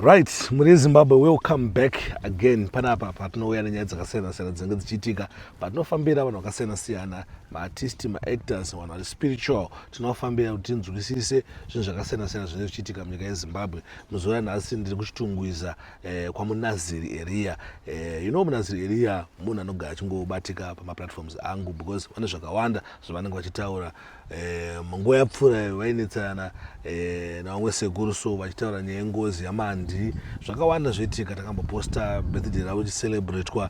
Right, muri Zimbabwe, welcome back again. Panapa patinouya nenyaya dzakasiyana siyana dzinenge dzichiitika, patinofambira vanhu vakasiyana siyana, maartist, maactors, vanhu vari spiritual, tinofambira kuti tinzwisise zvinhu zvakasiyana siyana zvinenge zvichiitika munyika yeZimbabwe. Muzuva ranhasi ndiri kuChitungwiza kwaMunaziri Eriya. You know Munaziri Eriya munhu anogara achingobatika pamaplatforms angu because vane zvakawanda zvavanenge vachitaura. Munguva yapfuura vainetsana navamwe sekuru, so vachitaura nyaya yengozi yamandi, zvakawanda zvoitika. Takamboposta birthday ravo ichicelebratwa.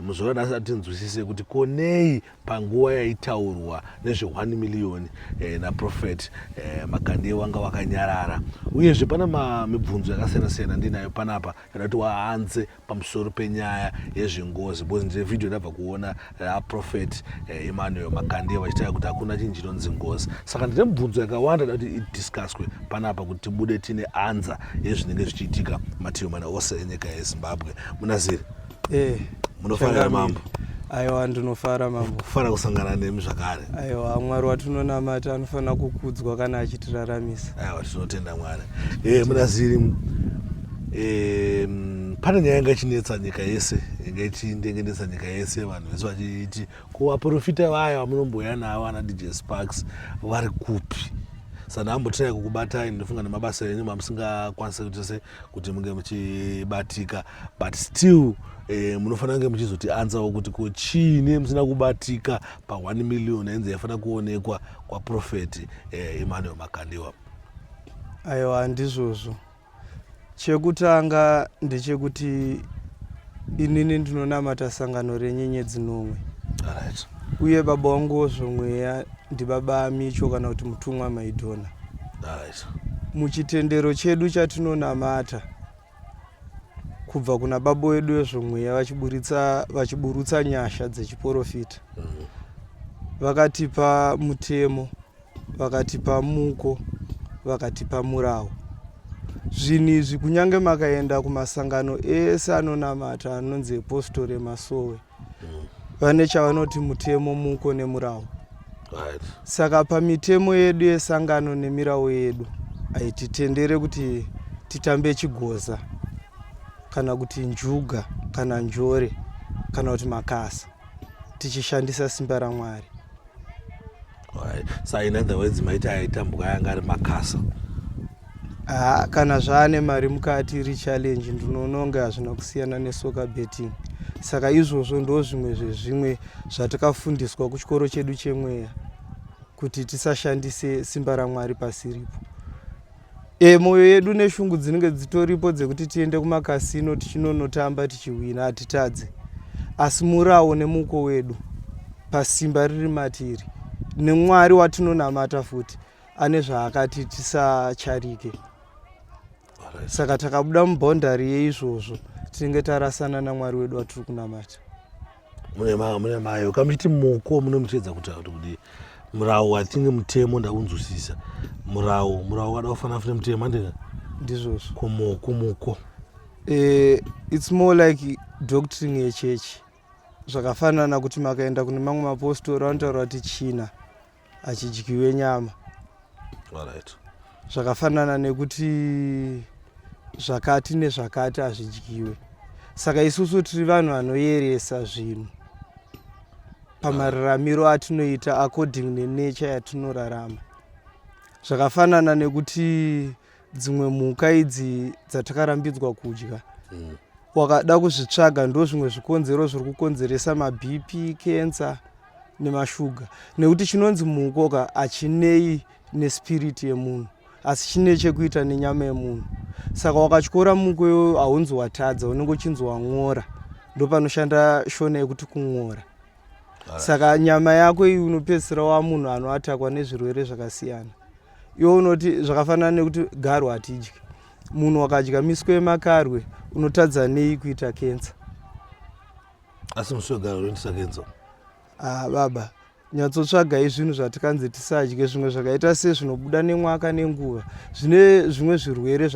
Muzuva ranhasi atinzwisise kuti konei panguva yaitaurwa nezve1 million naprophet Makandiwa vanga vakanyarara. Uyezve pane mibvunzo yakasiyana siyana ndinayo panapa yada kuti waanze pamusoro penyaya yezvengozi, because ndine vhidhiyo ndabva kuona raprophet Emmanuel Makandiwa vachitaura kuti hakuna chinhu chinonzi ngozi. Saka ndine mibvunzo yakawanda da kuti idiscusswe panapa kuti tibude tine answer yezvinenge zvichiitika mativi mana ose enyika yeZimbabwe. Munaziri, munofara, Changamire. mambo? Aiwa, ndinofara, mambo. Kufara kusangana nemi zvakare. Aiwa, Mwari watinonamata anofanira kukudzwa kana achitiraramisa. Aiwa, tinotenda Mwari. Munaziri, pane nyaya yanga ichinetsa nyika yese, yanga ichindengenetsa nyika yese, vanhu vese vachiti kuvaprofita vaya vamunomboya navo ana DJ Sparks vari kupi? Saka ndambotirai kukubatai, ndinofunga nemabasa enyu mamusingakwanisi kuti se kuti munge muchibatika, but still munofanira kunge muchizoti anzawo kuti ko chiine musina kubatika pa1 million yainzi yaifanira kuonekwa kwaprophet Emmanuel Makandiwa? Aiwa, handizvozvo. Chekutanga ndechekuti inini ndinonamata sangano renyenyedzi nomwe, uye baba wangu wozvomweya ndibaba Amicho kana kuti Mutumwa Maidhona. Muchitendero chedu chatinonamata kubva kuna baba wedu wezvomweya vachiburutsa nyasha dzechiprofita, vakatipa mutemo, vakatipa muko, vakatipa murawo. Zvinhu izvi, kunyange makaenda kumasangano ese anonamata anonzi epostori, emasowe, vane chavanoti mutemo, muko nemurawo. Saka pamitemo yedu yesangano nemirawo yedu haititendere kuti titambe chigoza kana kuti njuga kana njore kana kuti makasa tichishandisa simba raMwari. Alright. So in other words, maiti aitambwa yanga ari makasa? Haa, kana zvaane mari mukati iri challenge, ndinoona kunge hazvina kusiyana nesoccer betting. Saka izvozvo ndo zvimwe zvezvimwe zvatakafundiswa kuchikoro chedu chemweya, kuti tisashandise simba raMwari pasiripo. Mwoyo yedu neshungu dzinenge dzitoripo dzekuti tiende kumakasino tichinonotamba tichihwina, hatitadze, asi murawo nemuko wedu pasimba riri matiri neMwari watinonamata futi ane zvaakati tisacharike. Saka takabuda muboundary yeizvozvo, tinenge tarasana naMwari wedu watiri kunamata. Mune mayo kamuchiti muko munomuchiedza kuti murawo, I think mutemo ndaunzwisisa. Murawo wakada kufanana futi mutemo, andika? Ndizvozvo. Kumuko, muko. It's more like doctrine yechechi. Zvakafanana kuti makaenda kune mamwe mapostori, vanotaura kuti china hachidyiwe nyama. Zvakafanana nekuti zvakati nezvakati hazvidyiwe. Saka isusu tiri vanhu vanoyeresa zvinhu pamararamiro atinoita according nenature yatinorarama. Zvakafanana nekuti dzimwe mhuka idzi dzatakarambidzwa kudya, wakada kuzvitsvaga, ndo zvimwe zvikonzero zviri kukonzeresa maBP, cancer nemashuga, nekuti chinonzi mhuka hachinei nespirit yemunhu, asi chine chekuita nenyama yemunhu. Saka wakatyora muko iwoyo, haunzi watadza, unenge uchinzi wan'ora. Ndo panoshanda Shona yekuti kun'ora. Saka nyama yako iyi unopedzisira wamunhu anoatakwa nezvirwere zvakasiyana. Iwe unoti zvakafanana nekuti garwe hatidyi. Munhu wakadya miswe yemakarwe, unotadza nei kuita kensa? Asi musi wegaro unoitisa kensa? Ah, baba, nyatsotsvagai zvinhu zvatikanzi tisadye. Zvimwe zvakaita sezvinobuda nemwaka nenguva, zvine zvimwe zvirwere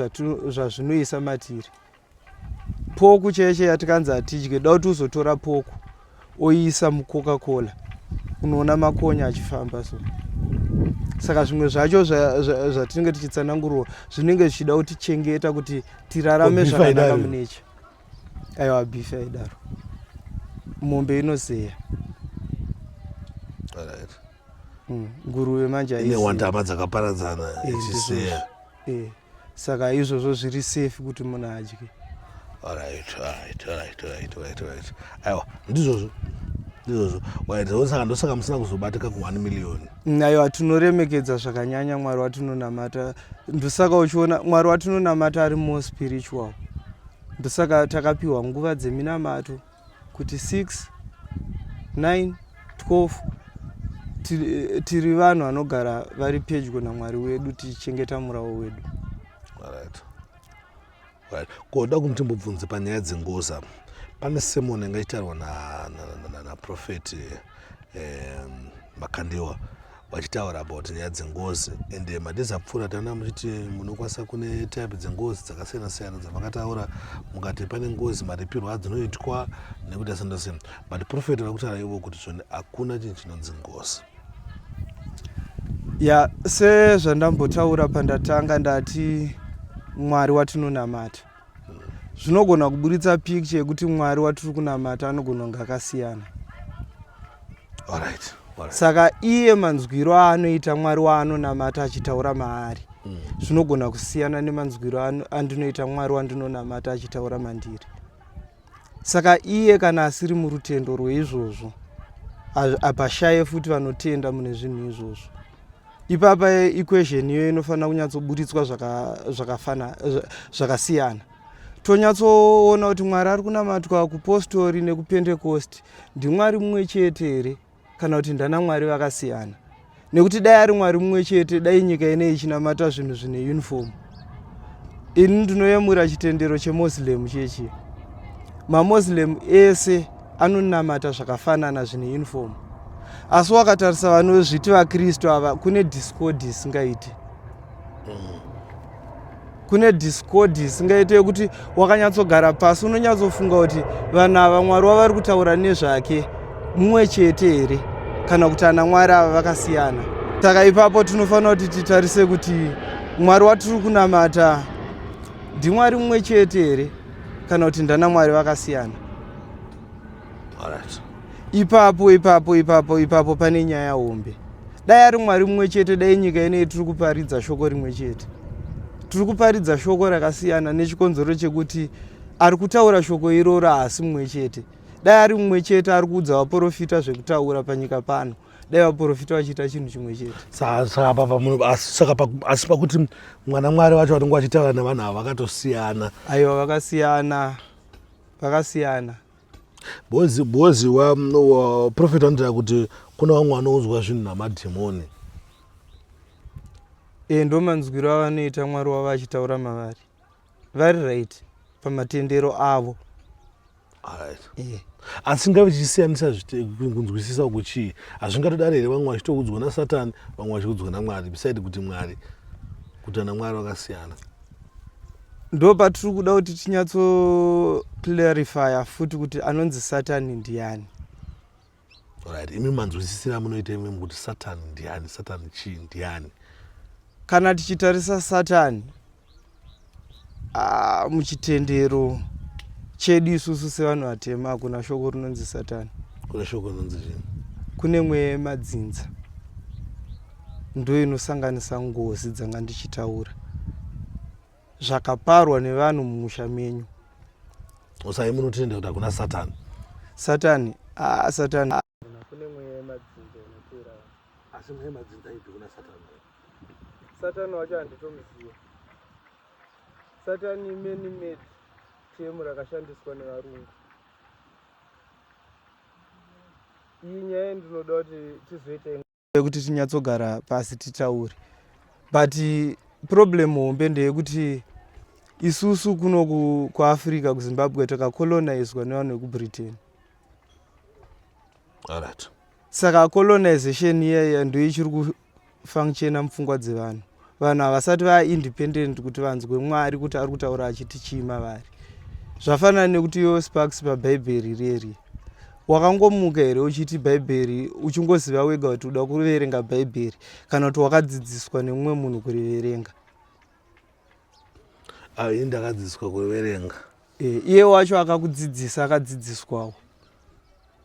zvazvinoisa matiri. Pork chaicho yatikanzi hatidye, da kuti uzotora pork oiisa muCoca Cola, unoona makonya achifamba. So Saka zvimwe zvacho zvatinenge tichitsanangurwa zvinenge zvichida kutichengeta kuti tirarame zvakanaka munecha. Aiwa, beef haidaro, mombe inozeya. Nguruve manje ine wandama dzakaparadzana ichiseya. Saka izvozvo zviri safe kuti munhu adye. Alright. Aiwa, ndizvozvo, ndizvozvo. Right, saka ndosaka musina kuzobatika ku1 million. Aiwa, tinoremekedza zvakanyanya Mwari watinonamata. Ndosaka uchiona Mwari watinonamata ari more spiritual. Ndosaka takapiwa nguva dzeminamato kuti 6, 9, 12 tiri vanhu vanogara vari pedyo naMwari wedu, tichichengeta murawo wedu. Right. Koda kuti timbobvunze panyaya dzengozi apa. Pane sermon yanga ichitaurwa naProphet Makandiwa, vachitaura about nyaya dzengozi, and madays apfuura taona muchiti munokwanisa, kune type dzengozi dzakasiyana siyana dzamakataura, mukati pane ngozi maripirwo adzinoitwa nekuti asiyana siyana, but prophet vari kutaura ivo kuti zvoni hakuna chinhu chinonzi ngozi. Ya, sezvandambotaura pandatanga, ndati Mwari watinonamata zvinogona kuburitsa picture yekuti Mwari watiri kunamata anogona kunge akasiyana. Saka iye manzwiro aanoita Mwari waanonamata achitaura maari zvinogona kusiyana nemanzwiro andinoita Mwari wandinonamata achitaura mandiri. Saka iye kana asiri murutendo rweizvozvo, hapashaye futi vanotenda mune zvinhu izvozvo. Ipapa equation iyoyo inofanira kunyatsoburitswa zvakasiyana, tonyatsoona kuti Mwari ari kunamatwa kupostori nekuPentecost ndiMwari mumwe chete here kana kuti ndana Mwari vakasiyana. Nekuti dai ari Mwari mumwe chete, dai nyika inei ichinamata zvinhu zvine uniform. Ini ndinoyemura chitendero cheMoslem chechi. MaMoslem ese anonamata zvakafanana zvine uniform, asi wakatarisa vanozviti vaKristu ava, kune discord isingaiti. Kune discord isingaiti yekuti wakanyatsogara pasi unonyatsofunga kuti vanhu ava, Mwari wavari kutaura nezvake mumwe chete here kana kuti ana Mwari ava vakasiyana. Saka ipapo tinofanira kuti titarise kuti Mwari watiri kunamata ndiMwari mumwe chete here kana kuti ndana Mwari vakasiyana. Ipapo ipapo ipapo ipapo pane nyaya hombe. Dai ari Mwari mumwe chete, dai nyika inei tiri kuparidza shoko rimwe chete. Tiri kuparidza shoko rakasiyana nechikonzero chekuti ari kutaura shoko iroro haasi mumwe chete. Dai ari mumwe chete ari kuudza vaprofita zvekutaura panyika pano, dai vaprofita vachiita chinhu chimwe chete. Saka asi pakuti mwana Mwari vacho vanenge vachitaura nevanhu ava vakatosiyana. Aiwa, vakasiyana, vakasiyana. Bozi wa prophet vanotaura kuti kuna vamwe vanoudzwa zvinhu namadhimoni. E, ndo manzwiro avanoita Mwari wavo achitaura mavari. Vari right pamatendero avo. Asi ngave chichisiyanisa kunzwisisa uku chii? Hazvingatodaro here, vamwe vachitoudzwa naSatani, vamwe vachiudzwa naMwari, beside kuti Mwari, kuti ana Mwari vakasiyana? Ndo patiri kuda kuti tinyatsoclarifya futi kuti anonzi Satani ndiani. Right, imi manzwisisira munoita imi kuti Satani ndiani, Satani chii, ndiani? Kana tichitarisa Satani muchitendero chedu isusu sevanhu vatema, hakuna shoko rinonzi Satani. Kune shoko rinonzi chii? Kune mweya yemadzinza, ndo inosanganisa ngozi dzanga ndichitaura, zvakaparwa nevanhu mumusha menyu. Usai munotenda kuti hakuna Satani? Satani, Satani, kune mweya yemadzinza inoteera vanhu. Asi mweya yemadzinza ibvi kuna Satani? Satani wacho handitomuziva. Satani man made term rakashandiswa nevarungu. Iyi nyaya ndinoda kuti tizoita yekuti tinyatsogara pasi titaure, but problem hombe ndeyekuti isusu kuno kuAfrica, kuZimbabwe, takacolonizwa nevanhu vekuBritain. Saka colonization iyaiya ndo ichiri kufunctiona mupfungwa dzevanhu. Vanhu havasati vaindependent kuti vanzwe Mwari kuti ari kutaura achiti chii mavari. Zvafanana nekuti iwo Sparks, pabhaibheri reri. Wakangomuka here uchiti bhaibheri uchingoziva wega kuti uda kuverenga bhaibheri kana kuti wakadzidziswa nemumwe munhu kuriverenga? Ah, ini ndakadzidziswa kuverenga. E, iye wacho akakudzidzisa akadzidziswawo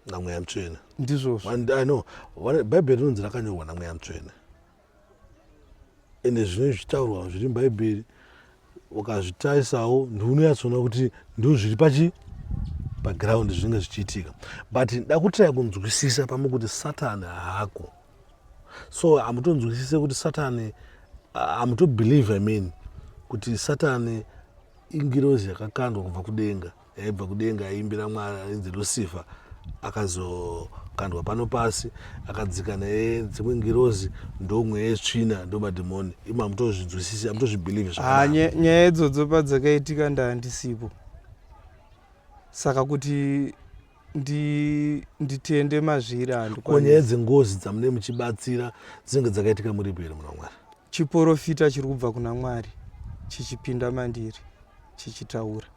namweya mutsvene. Ndizvozvo. I know bhaibheri rinonzi rakanyorwa namweya mutsvene. Ende zvinenge zvichitaurwa zviri mubhaibheri ukazvitarisawo ndiunonyatsoona kuti ndo zviri pachi paground zvinenge zvichiitika. But ndakutiraya kunzwisisa pamwe kuti Satani haako. So hamutonzwisise kuti Satani, hamutobelieve, I mean, kuti Satani ingirozi yakakandwa kubva kudenga, yaibva kudenga yaimbira Mwari ainzi Lucifer, akazokandwa pano pasi akadzika nedzimwe ngirozi, ndomweya yetsvina, ndomadhimoni. Imo hamutozvinzwisisi, hamutozvibelieve zvakanaka. Nyaya idzodzo padzakaitika ndaandisipo, saka kuti nditende mazviri handikwanisi. Ko nyaya dzengozi dzamune muchibatsira dzinenge dzakaitika muripo here muna Mwari? Chiporofita chiri kubva kuna Mwari chichipinda mandiri chichitaura.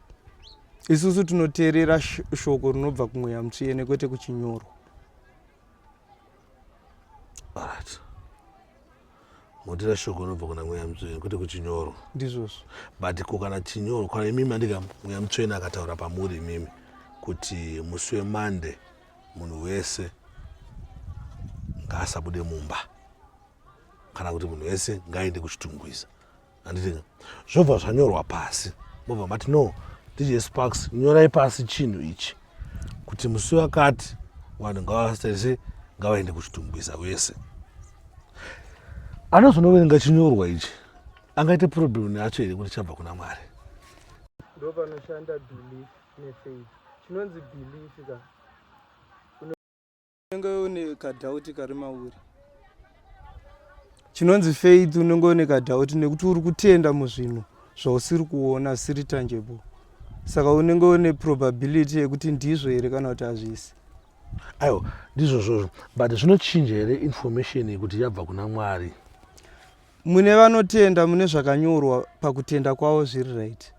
Isusu tinoteerera shoko rinobva kumweya mutsvene kwete kuchinyorwa. Alright. Motera shoko rinobva kuna mweya mutsvene kwete kuchinyorwa. Ndizvozvo. But ko kana chinyorwa, kana imimi andika mweya mutsvene akataura pamuri imimi kuti musi weMonday munhu wese ngaasabude mumba kana kuti munhu wese ngaaende kuChitungwiza, handiti zvobva zvanyorwa pasi, mobva mati no, DJ Sparks, nyorai pasi chinhu ichi kuti musi wakati vanhu ngavasese ngavaende kuChitungwiza wese. Anozonoverenga chinyorwa ichi angaite problem nacho here kuti chabva kuna Mwari? Ndo panoshanda belief nefaith. Chinonzi belief ka, unenge une kadhauti kari mauri. Chinonzi faith, unenge une kadhauti nekuti uri kutenda muzvinhu zvausiri kuona, zvisiri tangible, saka unenge une probability yekuti ndizvo here kana kuti hazvisi. Aiwa, ndizvo zvozvo, but zvinochinja here information yekuti yabva kuna Mwari? Mune vanotenda mune zvakanyorwa pakutenda kwavo zviri right.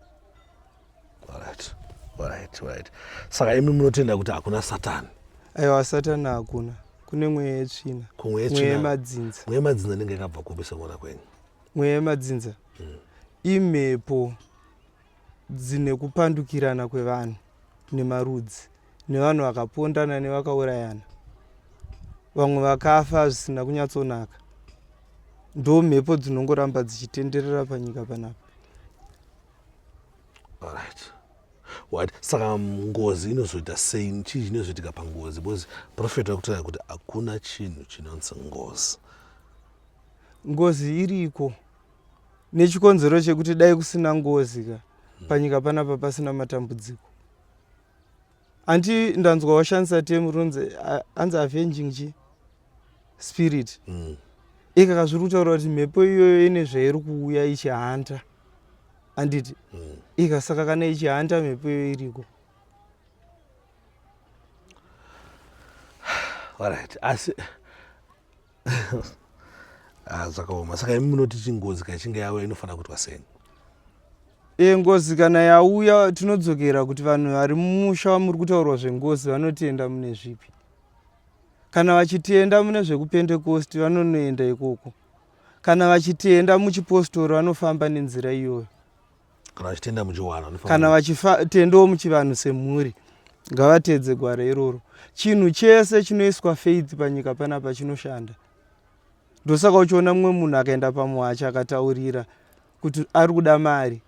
Alright, alright, alright. Saka imi munotenda kuti hakuna Satani? Aiwa, Satani hakuna, kune mweya yetsvina. Mweya yemadzinza. Mweya yemadzinza inenge yakabva kupi sekuona kwenyu? Mweya yemadzinza imhepo dzine kupandukirana kwevanhu nemarudzi nevanhu vakapondana nevakaurayana, vamwe vakafa zvisina kunyatsonaka. Ndo mhepo dzinongoramba dzichitenderera panyika panapa. Alright. What? Saka ngozi inozoita sei? Chii chinozoitika pangozi? Because prophet vakutaura kuti hakuna chinhu chinonzi ngozi. Ngozi iriko nechikonzero chekuti dai kusina ngozi ka, panyika panapa pasina matambudziko. Anti ndanzwa washandisa term rinonzi anzi avenging chi spirit. Ikaka zviri kutaura kuti mhepo iyoyo ine zvairi kuuya ichihanta, anditi? Ika saka kana ichihanta, mhepo iyoyo iriko. Alright, asi zvakaoma. Saka imi munoti chingozi kana ichinge yauya inofanira kuitwa sei? E, ngozi kana yauya, tinodzokera kuti vanhu vari mumusha muri kutaurwa zvengozi vanotenda mune zvipi. Kana vachitenda mune zvekupentekosti, vanonoenda ikoko. Kana vachitenda muchipostori, vanofamba nenzira iyoyo. Kana vachitenda muchivanhu? Kana vachitendawo muchivanhu semhuri, ngavatedze gwara iroro. Chinhu chese chinoiswa faith panyika panapa chinoshanda. Ndosaka uchiona mumwe munhu akaenda pamuhachi akataurira kuti ari kuda mari,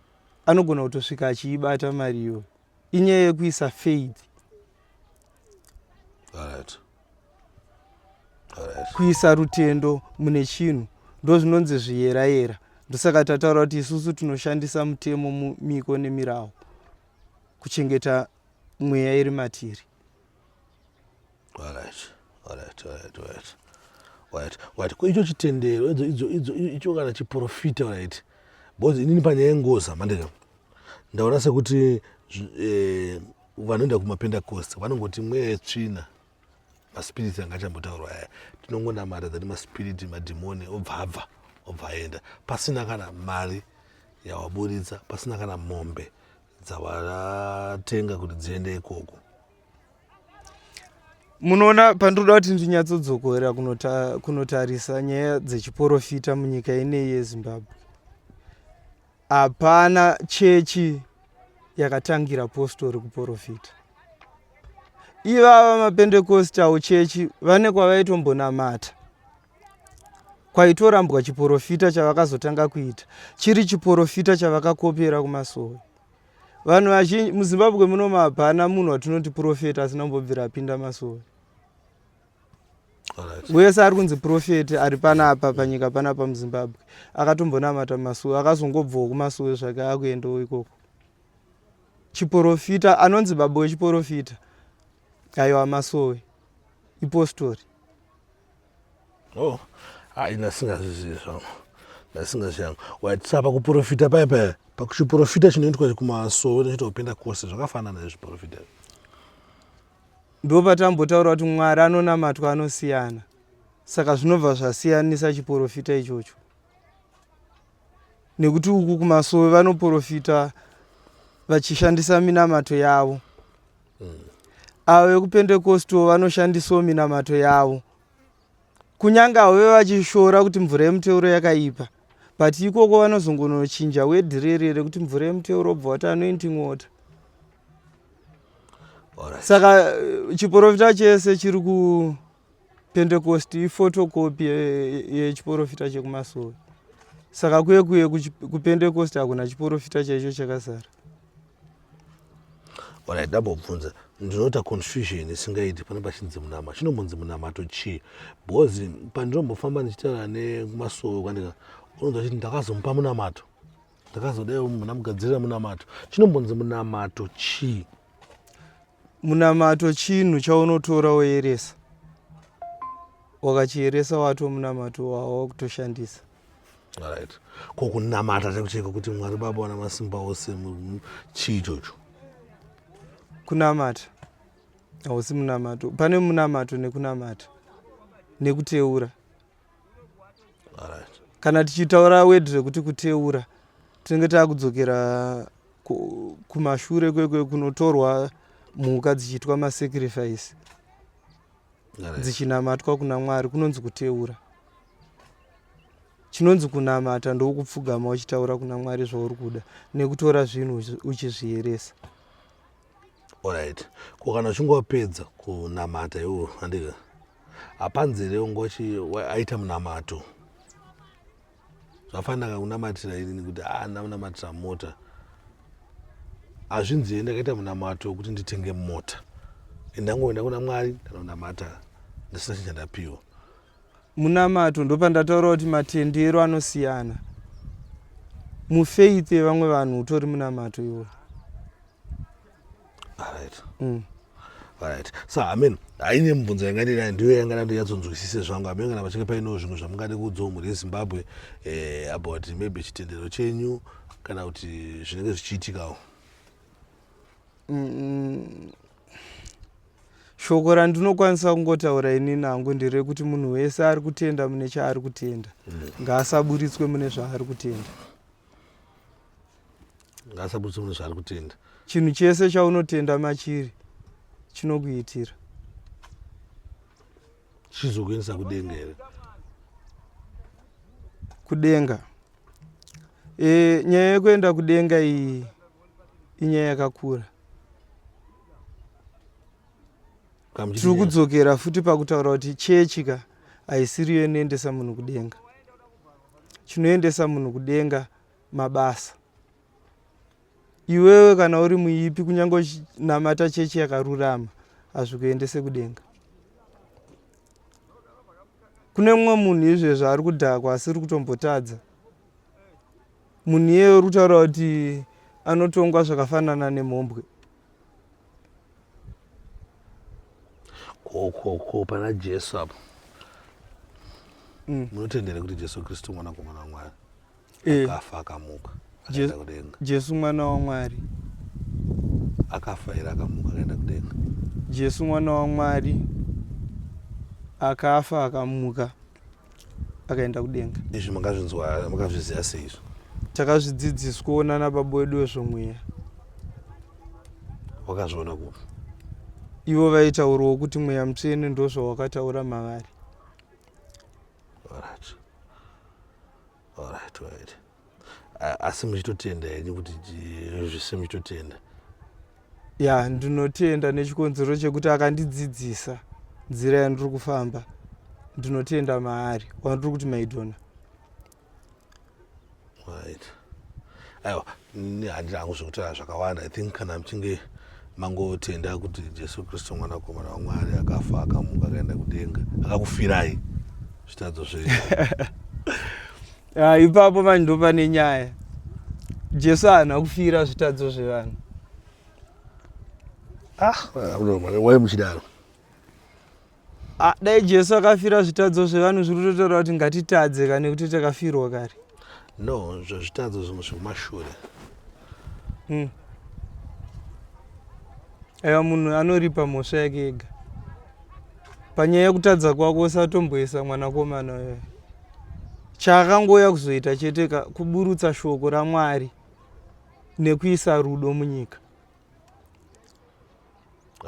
anogona kutosvika achiibata mari iyoyo. Inyaya yekuisa faith. Alright. Alright. Kuisa rutendo mune chinhu ndo zvinonzi zviyerayera. Ndosaka tataura kuti isusu tinoshandisa mutemo, miko nemirawo kuchengeta mweya iri matiri. Alright. Alright, alright, alright. Alright. Alright. Ko icho chitendero idzo idzo idzo icho kana chiprofita, right? Because inini panyaya yengozi mandika ndaona sekuti vanoenda kumapentecost vanongoti mweya yetsvina, maspiriti anga achambotaurwa aya, tinongonamata dzati maspiriti, madhimoni obva abva obva aenda, pasina kana mari yawaburitsa, pasina kana mombe dzawaratenga kuti dziende ikoko. Munoona pandinoda kuti ndinyatsodzokora kunotarisa nyaya dzechiporofita munyika ineyi yeZimbabwe. Hapana chechi yakatangira postori kuporofita. Ivava maPentecostal chechi vane kwavaitombonamata kwaitorambwa chiporofita chavakazotanga kuita chiri chiporofita chavakakopera kumasowe. Vanhu vazhinji muZimbabwe muno hapana munhu watinoti profeta asina kumbobvira apinda masowe. Wese ari kunzi profeti ari panapa panyika panapa muZimbabwe akatombonamata masowe akazongobvawo kumasowe zvake akuendawo ikoko. Chiporofita anonzi baba wechiporofita aiwa masowe ipostori. Oh, hayi ndasingazvizivi zvangu ndasingazvivi hangu watisapa kuprofita paya paya pakuchiprofita chinoitwa kumasowe nechita kupenda kose zvakafanana nezviprofita Ndopatambotaura kuti Mwari anonamatwa anosiyana saka zvinobva zvasiyanisa chiporofita ichocho nekuti uku kumasowe vanoporofita vachishandisa minamato yavo avo vekupentekostiwo vanoshandisawo minamato yavo kunyange avo vevachishora kuti mvura yemuteuro yakaipa but ikoko vanozongonochinja wedhi rere rekuti mvura yemuteuro obva wati anointing water saka eh, chiporofita chese chiri kupentecost ifotokopi yechiporofita chekumasowe saka kuye kuye kupentecost hakuna chiporofita chaicho chakazara Alright, ndambobvunza ndinoita confusion isingaiti pane pachinzi munama chinombonzi munamato chii because pandinombofamba ndichitaura nekumasowe kwandika unonzwa chiti ndakazomupa munamato ndakazodai ndamugadzirira munamato chinombonzi munamato chii Munamato chinhu chaunotora woyeresa. Wakachiyeresa wato munamato wawakutoshandisa. Alright. Ko kunamata chaiko chaiko kuti Mwari Baba wana masimba ose chii ichocho? Kunamata hausi munamato. Pane munamato nekunamata nekuteura. Alright. Kana tichitaura word rekuti kuteura tinenge takudzokera kumashure kwekwe kunotorwa mhuka dzichiitwa masacrifice dzichinamatwa kuna Mwari kunonzi kuteura. Chinonzi kunamata ndokupfugama uchitaura kuna Mwari zvauri kuda nekutora zvinhu uchizviyeresa. Alright. Ko kana uchinge wapedza kunamata iwo handika hapanzi here ungochi aita munamato zvafanira kunamatira inini kuti ah ndamunamatira mota hazvinzi here ndakaita munamato wekuti nditenge mota ndangoenda kuna mwari ndanonamata ndisina chinhu chandapiwa Munamato ndopandataura kuti matendero anosiyana. Mufaith yevamwe vanhu utori munamato iwoyo. Alright. Alright. So I mean, haine mibvunzo yanga ndinayo ndiyo yanga ndinyatsonzwisise zvangu. Hameno kana pachinge paine zvimwe zvamungade kuudzawo mhuri yeZimbabwe eh, about maybe chitendero chenyu kana kuti zvinenge zvichiitikawo. Shoko randinokwanisa kungotaura inini hangu nderekuti munhu wese ari kutenda mune chaari kutenda ngaasaburitswe mune zvaari kutenda. Ngaasaburitswe mune zvaari kutenda. Chinhu chese chaunotenda machiri chinokuitira. Chizokuendesa kudenga here? Kudenga. E, nyaya yekuenda kudenga iyi inyaya yakakura. Tiri kudzokera futi pakutaura kuti chechi ka haisiriyo inoendesa munhu kudenga. Chinoendesa munhu kudenga mabasa. Iwewe kana uri muipi kunyange uchinamata chechi yakarurama hazvikuendese kudenga. Kune mumwe munhu izvezvi ari kudhakwa asiri kutombotadza. Munhu iyeye uri kutaura kuti anotongwa zvakafanana nemhombwe. Ko ko ko pana Jesu apo. Munotendera kuti Jesu Kristu mwanakomana waMwari eh. akafa akamuka akaenda kudenga. Jesu mwana waMwari. Akafa here akamuka akaenda kudenga? Jesu mwana waMwari akafa akamuka akaenda kudenga. Izvi makazvinzwa makazviziva sei izvi? Takazvidzidziswawo nana baba wedu wezvomweya. Wakazviona kupi? Ivo vaitaurawo kuti Mweya Mutsvene ndozvawakataura mavari. Alright. Alright, right. Asi muchitotenda henyu kuti zvese muchitotenda? Ya, ndinotenda nechikonzero chekuti akandidzidzisa nzira yandiri kufamba. Ndinotenda maari wandiri kuti maidhona. Right. Aiwa, handina hangu zvekutaura zvakawanda. I think kana muchinge mangotenda kuti Jesu Kristu mwanakomana waMwari akafa akamuka akaenda kudenga akakufirai zvitadzo zvenyu. Ah, ipapo manje ndopane nyaya. Jesu haana kufira zvitadzo zvevanhu. Ah, wai muchidaro? Ah, dai Jesu akafira zvitadzo zvevanhu zviri kutotaura kuti ngatitadze ka nekuti takafirwa kare. No, zvitadzo zvimwe zvekumashure. Aiwa, munhu anoripa mhosva yake ega. Panyaya yekutadza kwako usatomboisa mwanakomana uyoyo. Chaakangouya kuzoita chete ka kuburutsa shoko raMwari nekuisa rudo munyika.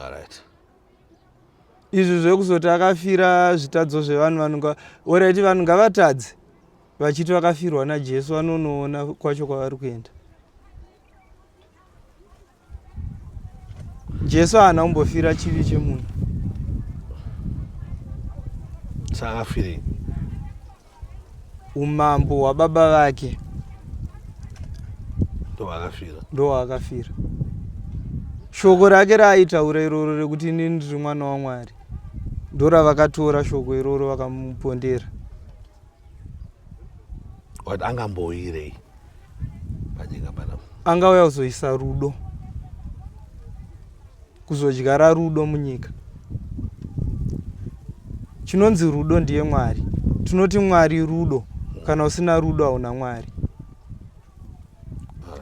Alright. Izvi zvekuzoti akafira zvitadzo zvevanhu, vanhu oraiti vanhu ngavatadze vachiti vakafirwa naJesu, vanonoona kwacho kwavari kuenda. Jesu haana kumbofira chivi chemunhu. Saka akafirei? Umambo hwababa vake ndohwaakafira. Ndohwaakafira. Shoko rake raaitaura iroro rekuti inini ndiri mwana waMwari, ndoravakatora shoko iroro vakamupondera. Wati angambouyirei panyika panapa? Angauya kuzoisa rudo, kuzodyara rudo munyika. Chinonzi rudo ndiye Mwari. Tinoti Mwari rudo. Kana usina rudo hauna Mwari.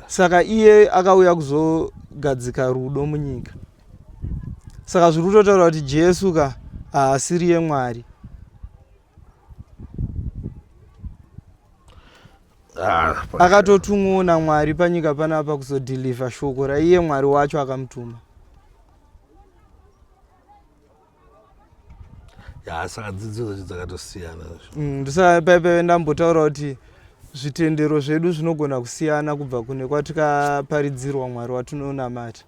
Saka iye akauya kuzogadzika rudo munyika. Saka zviri kutotaura kuti Jesu ka haasiriye Mwari. Akatotumwawo naMwari panyika panapa kuzodhilivha shoko raiye Mwari wacho akamutuma. Ya, saka dzidzo dzacho dzakatosiyana. Ndosaka paipa ndambotaura kuti zvitendero zvedu zvinogona kusiyana kubva kune kwatikaparidzirwa Mwari watinonamata.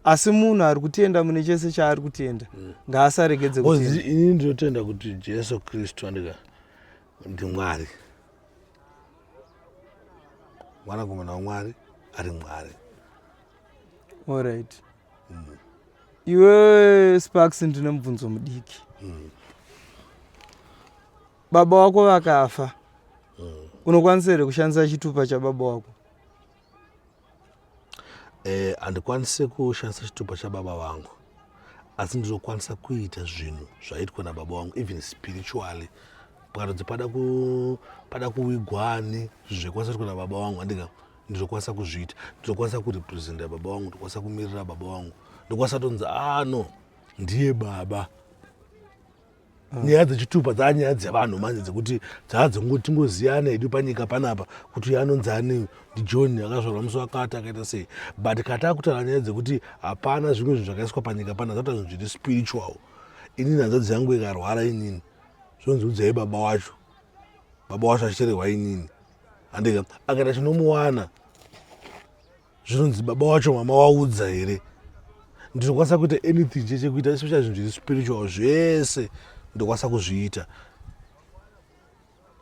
Asi munhu ari kutenda mune chese chaari kutenda ngaasaregedze kutenda. Ini ndinotenda kuti Jesu Kristu andika ndiMwari, mwanakomana waMwari ari Mwari. Alright. Iwe Sparks, ndine mubvunzo mudiki. Baba wako vakafa, unokwanisa here kushandisa chitupa chababa wako? Handikwanisi kushandisa chitupa chababa vangu, asi ndinokwanisa kuita zvinhu zvaitwa nababa vangu even spiritually. Pakanzi pada kuwigwani zvinhu zvaikwanisa kuitwa nababa vangu, andika ndinokwanisa kuzviita. Ndinokwanisa kurepresenta baba vangu, ndinokwanisa kumirira baba vangu, ndinokwanisa tonzi ah no, ndiye baba. Nyaya dzechitupa dzaa nyaya dzevanhu manje dzekuti dzaa dzingoziyana hedu panyika panapa kuti uyu anonzi ani, ndiJohn, akazvarwa musi wakati, akaita sei. But kata kutaura nyaya dzekuti hapana zvimwe zvinhu zvakaiswa panyika pana zvakuta zvinhu zviri spiritual. Inini hanzvadzi yangu ikarwara, inini zvonzi udzai baba wacho, baba wacho achitorehwa inini, handika akaita chinomuwana zvinonzi baba wacho mama waudza here. Ndinokwanisa kuita anything chechekuita, especially zvinhu zviri spiritual zvese ndokwanisa kuzviita.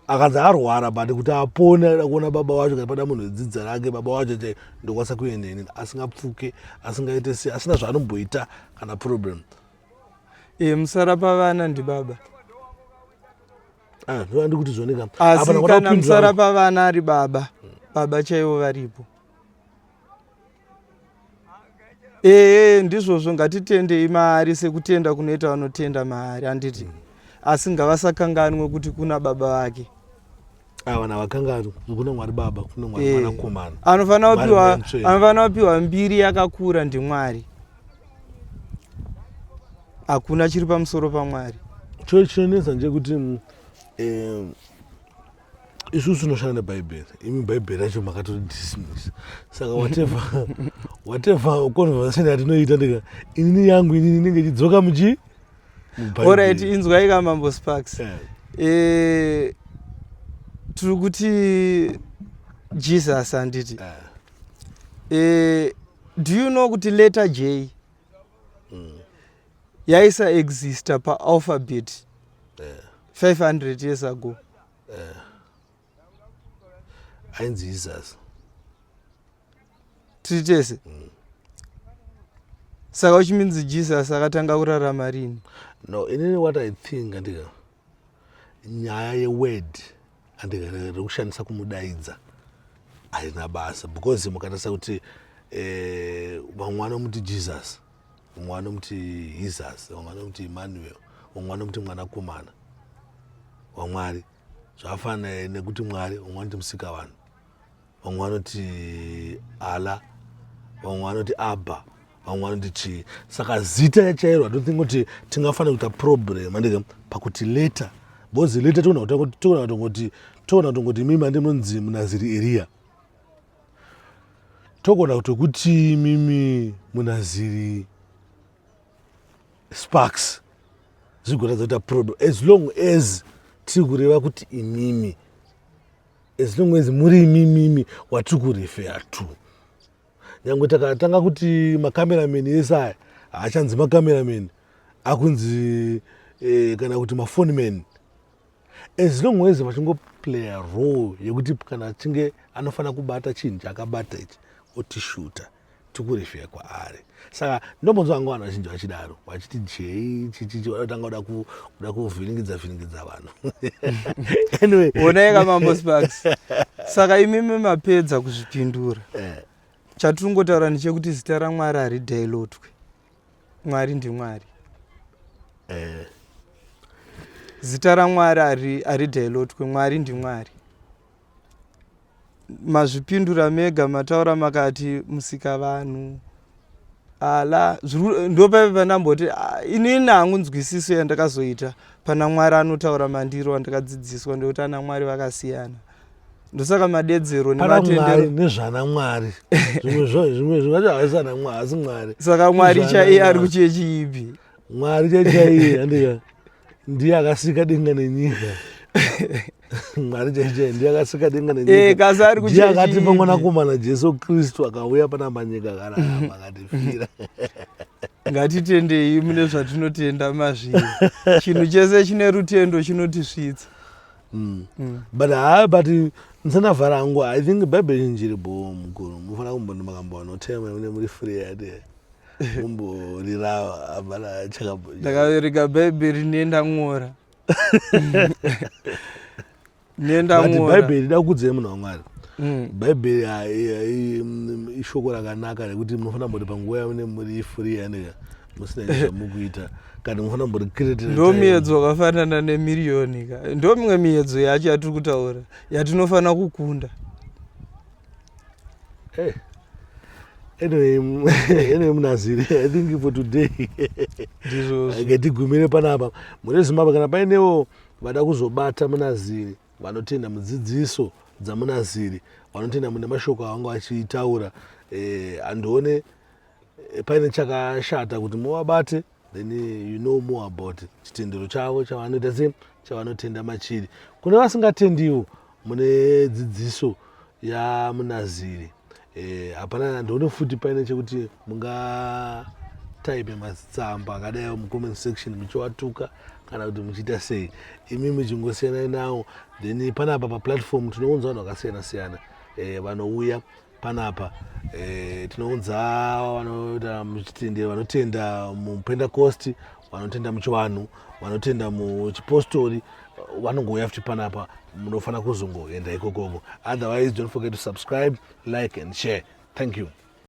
Akanzi arwara, but kuti apone ada kuona baba wacho, kana pada munhu wedzidza rake baba wacho chai, ndokwanisa kuenda inini asingapfuke, asingaite sei, asina zvaanomboita kana problem. Musara pavana ndibaba. Ah, ndoandi kuti zvoneka. Asi kana musara pavana ari baba, baba chaivo varipo. Ee, ndizvozvo, ngatitendei maari sekutenda kunoita vanotenda maari, handiti? Asi ngavasakanganwe kuti kuna baba vake. Vanhu havakanganwi kuna Mwari Baba, kuna Mwari Mwanakomana. Anofanira kupiwa, anofanira kupiwa mbiri yakakura ndiMwari. Hakuna chiri pamusoro paMwari. Cho chinonetsa ndechekuti Isusu tinoshanda nebhaibheri, imi bhaibheri racho makatodismiss. Saka whatever conversation yatinoita, ndika inini yangu inini inenge ichidzoka muchi Alright, inzwai kamambo Sparks. Tiri kuti Jesus, handiti? Do you know kuti letter J yaisa exista paalphabet 500 years ago? Ainzi Jesus. Tiri tese. Saka uchiminzi Jesus akatanga kurarama rini? No, inini what I think, andika, nyaya yeword, andika, rekushandisa kumudaidza haina basa, because mukatarisa kuti vamwe vanomuti Jesus, vamwe vanomuti Jesus, vamwe vanomuti Emmanuel, vamwe vanomuti mwanakomana waMwari. Zvakafanana nekuti Mwari, vamwe vanoti musika vanhu, vamwe vanoti Allah, vamwe vanoti Abba, vamwe vanoti chii. Saka zita chairo, I don't think kuti tingafanira kuita problem, andika, pakuti letter, because letter togona kutongoti imimi handi munonzi Munaziri Eriya, togona kutokuti imimi Munaziri Sparks, zvigoratidza kuita problem as long as tiri kureva kuti imimi, as long as muri imimimi watiri kurefer to. Nyange takatanga kuti macameraman ese aya haachanzi macameraman, akunzi kana kuti maphoneman, as long as vachingoplaya role yekuti kana achinge anofanira kubata chinhu chaakabata ichi otishuta, tikurefer kwaari. Saka ndombonzwa hangu vanhu vazhinji vachidaro, vachiti J chichichi, vanotanga kuda kuvhiringidza vhiringidza vanhu. Anyway. Onai kamambo Sparks, saka imimi mapedza kuzvipindura. Chatiri kungotaura ndechekuti zita raMwari haridhailotwe. Mwari ndiMwari. Zita raMwari haridhailotwe. Mwari ndiMwari. Mazvipindura mega, mataura makati musika vanhu, ala, ndopaive pandamboti, ah, inini hangu nzwisiso yandakazoita pana Mwari anotaura mandiro wandakadzidziswa ndekuti ana Mwari vakasiyana, ndosaka madedzero. Pana Mwari nematendero nezvana Mwari, zvimwe zvacho haasi ana Mwari, haasi Mwari. Saka Mwari Zvana chaiye ari Mwari. kuchechi ipi? Mwari chaichaiye, andika, ndiye akasika denga nenyika. Mwari chaichaiye ndiye akasika denga nenyika. Kasi ari ndiye kuchechi akatipa ipi? Mwanakomana Jesu Kristu, akauya panapa nyika, akararama, akatifira. Ngatitendei mune zvatinotenda mazviri. Chinhu chese chine rutendo chinotisvitsa. But ha, but ndisandavhara hangu, I think bhaibheri zhinji ribo mukuru, mufanira kumboni makambowana tema mune muri free yati mumborirava, hapana chakambo. Ndakaverenga bhaibheri nendang'ora But nendang'ora. Bhaibheri da kukudzai munhu waMwari. Bhaibheri ishoko rakanaka rekuti munofanira kumboti panguva yamune muri free, yaneka musina zvamukuita, kana munofanira kumbori create. Ndo miedzo wakafanana nemiriyoni ka, ndo mimwe miedzo yacho yatiri kutaura yatinofanira kukunda. Hey. Anyway, Munaziri, I think for today Ndizvozvo. ngatigumire panapa. Mune Zimbabwe, kana painewo vada kuzobata Munaziri, vanotenda mudzidziso dzaMunaziri, vanotenda mune mashoko avanga vachitaura, handione paine chakashata kuti muvabate, then you know more about chitendero chavo chavanoita, se chavanotenda machiri. Kune vasingatendiwo mune dzidziso yaMunaziri, hapana, handione futi paine chekuti mungataipe mazitsamba akadai mucomment section muchiwatuka kana kuti muchiita sei. Imi muchingosiyanai nawo. Then panapa paplatform tinounza vanhu vakasiyana siyana vanouya panapa. Tinounza vanoita muchitendero, vanotenda muPentecost, vanotenda muchivanhu, vanotenda muchipostori, vanongouya futi panapa. Munofanira kuzongoenda ikokoko. Otherwise, don't forget to subscribe, like and share. Thank you.